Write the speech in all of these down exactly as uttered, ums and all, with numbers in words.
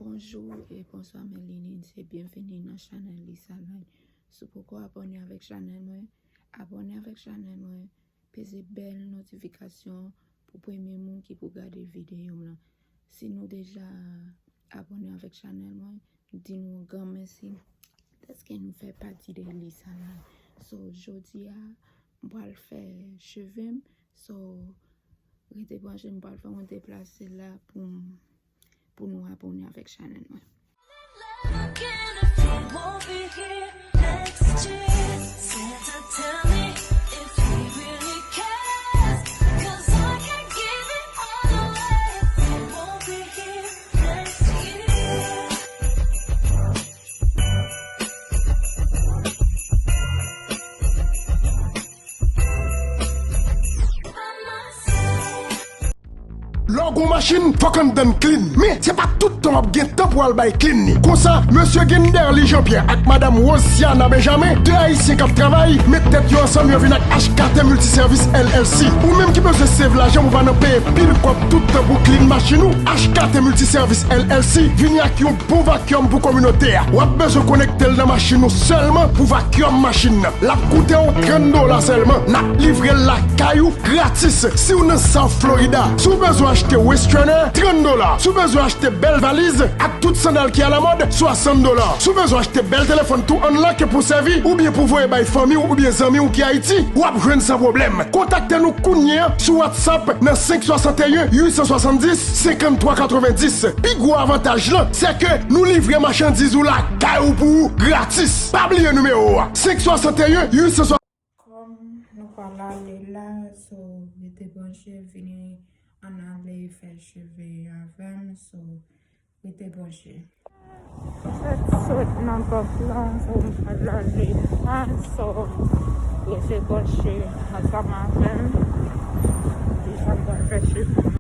Bonjou e bonswa, Melinin, se byenveni nan chanèl Lisa Line. Si w poko abòne avèk chanèl mwen, abòne avèk chanèl mwen, peze bèl notifikasyon pou premye moun ki pou gade videyo m lan. Si nou deja abòne avèk chanèl mwen, m di nou yon gran mèsi dèske nou fè pati de Lisa Line. So, jodi a, m pral fè cheve m. So, rete branche, m pral fè yon deplase la pou m pou nou abòne avèk chanèl mwen. Lè w gen yon machin, fòk anndan l clean. Men, se pa tout tan w ap gen tan pou w al bay clean li. Konsa, mesye Genderly Jean Pierre ak madanm Rosiana Benjamin, de Ayisyen k ap travay, met tèt yo ansanm, yo vin ak H K T Multiservice L L C. Ou menm ki bezwen save lajan pou w pa nan peye pil kòb tout tan pou w clean machin ou, H K T Multiservice L L C vini ak yon bon vacuum pou kominote a. W ap bezwen konekte l nan machin ou sèlman pou vacuum machin nan. L ap koute w trant dola sèlman. N ap livre l lakay ou gratis. Si w nan South Florida, si w bezwen achte waist trainer, trant dola. Si w bezwen achte bèl valiz ak tout sandal ki alamòd, swasant dola. Si w bezwen achte bèl telefòn tou unlock pou sèvi oubyen pou voye bay fanmi w oubyen zanmi w ki Ayiti, w ap jwenn san pwoblèm. Kontakte nou kounye a sou WhatsApp nan senk swasanteyen uit san swasanndis senkanntwa katrevenndis. Pi gwo avantaj lan, se ke nou livre machandiz ou lakay ou pou ou gratis. Pa bliye nimewo a, senk swasanteyen uit san swasanndis. Kòm nou pral ale la, so, rete branche, vini ann ale fè cheve avè m, so, rete branche. Fèk sot nan gòf lan, so, m pral ale la, so, rete branche ansanm avè m, deja m pral fè cheve.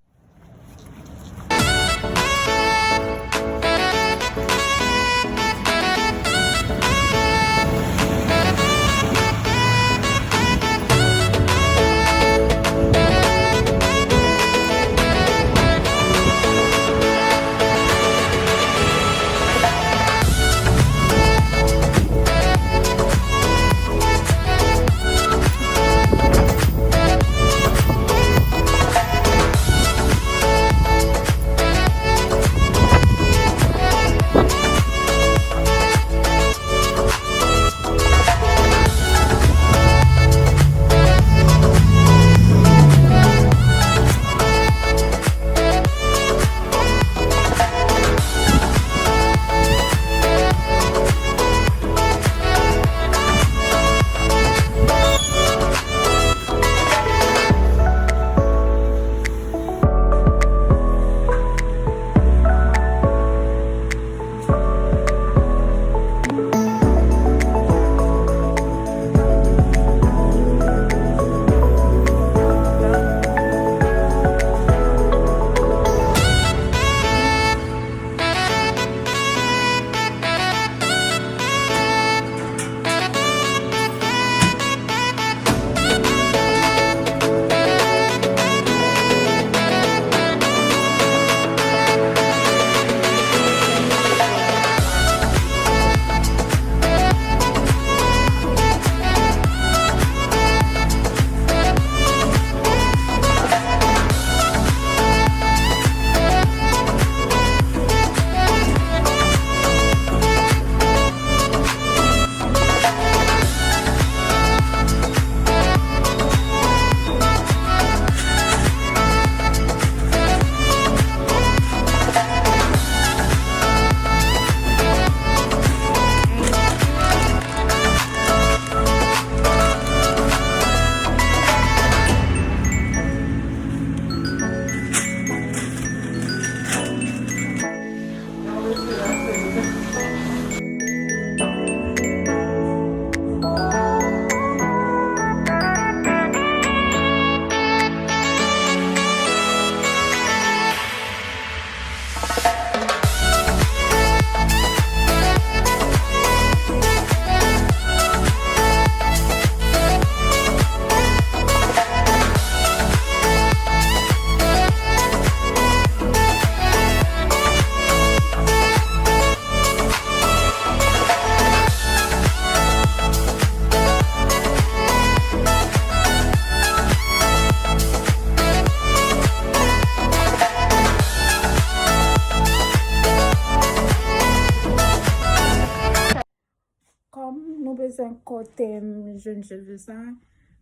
Kote m jwenn cheve sa?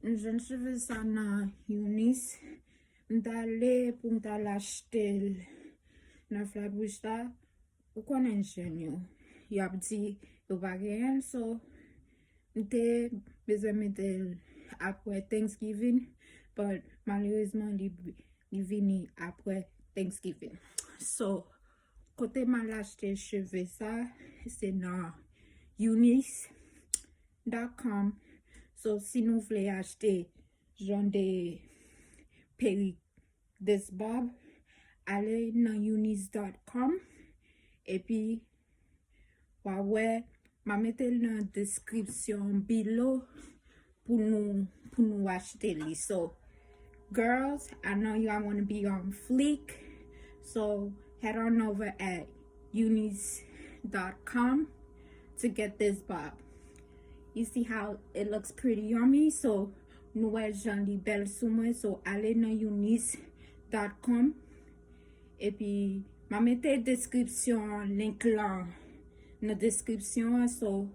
M jwenn cheve sa nan Younis. M t ale pou m t al achte l nan Flatbush la. Ou konnen jèn yo, y ap di yo pa genyen l, so m te bezwen mete l apre Thanksgiving, but malerezman li, li vini apre Thanksgiving. So, kote m al achte cheve sa, se nan Younis dot com. So, si nou vle achte jan de perik This Bob, ale nan younis dot com, epi w a wè, m a mete l nan description below pou nou, pou nou achte li. So, girls, I know y'all wanna be on fleek, so head on over at younis dot com to get this bob. You see how it looks pretty on me? So, nou wè jan li bèl sou mwen. So, ale nan younis dot com. Epi, m a mete description, link lan nan description an. So,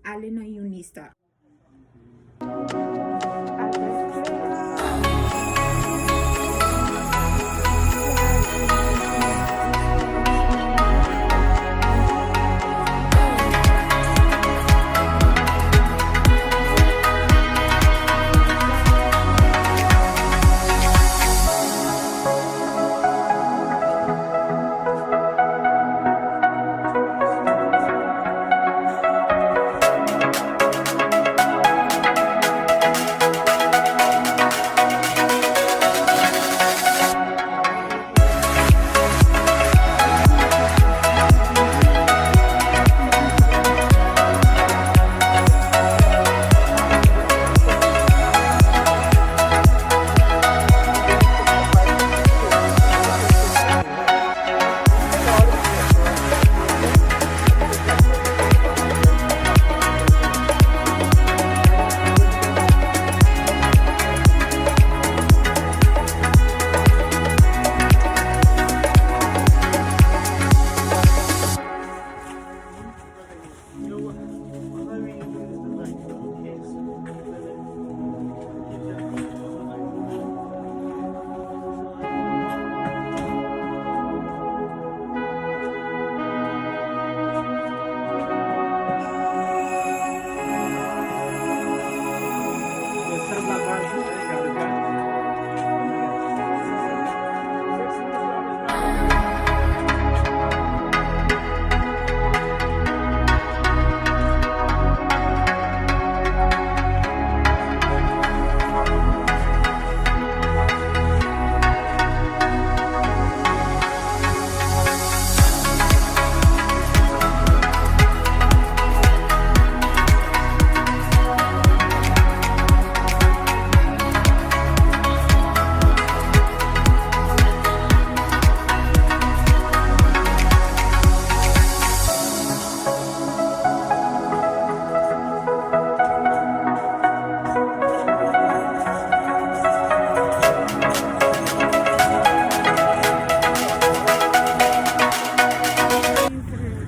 ale nan younis dot com.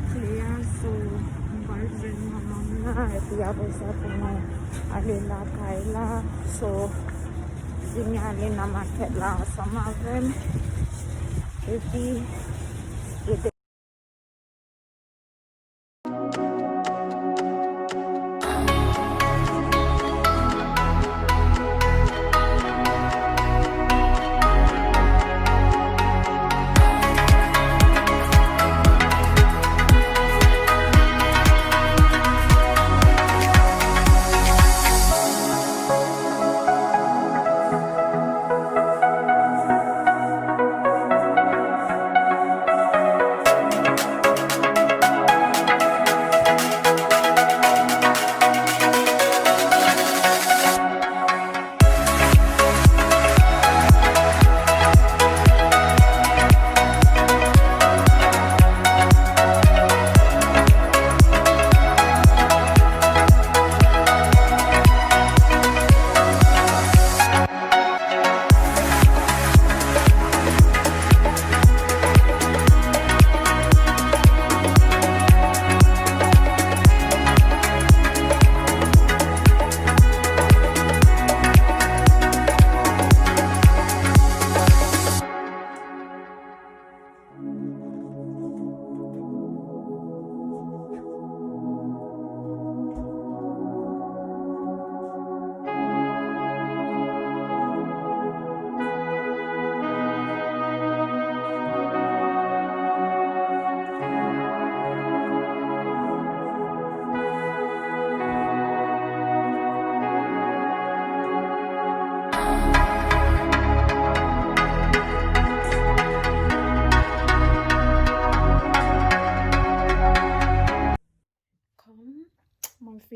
Kle a, so, m pral jwenn manman m la, epi apre sa pou nou ale lakay la. So, vini ale nan makèt la ansanm avè m. Epi, rete.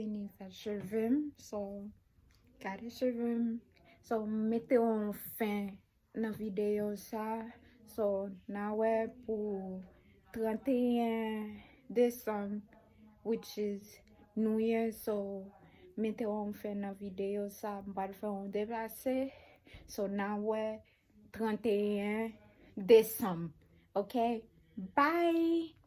Fini fè cheve m, so gade cheve m. So m mete yon fen nan videyo sa. So n a wè pou trannteyen desanm, which is New Year. So mete yon fen nan videyo sa, m pral fè yon deplase. So n a wè trannteyen desanm. Ok, bye.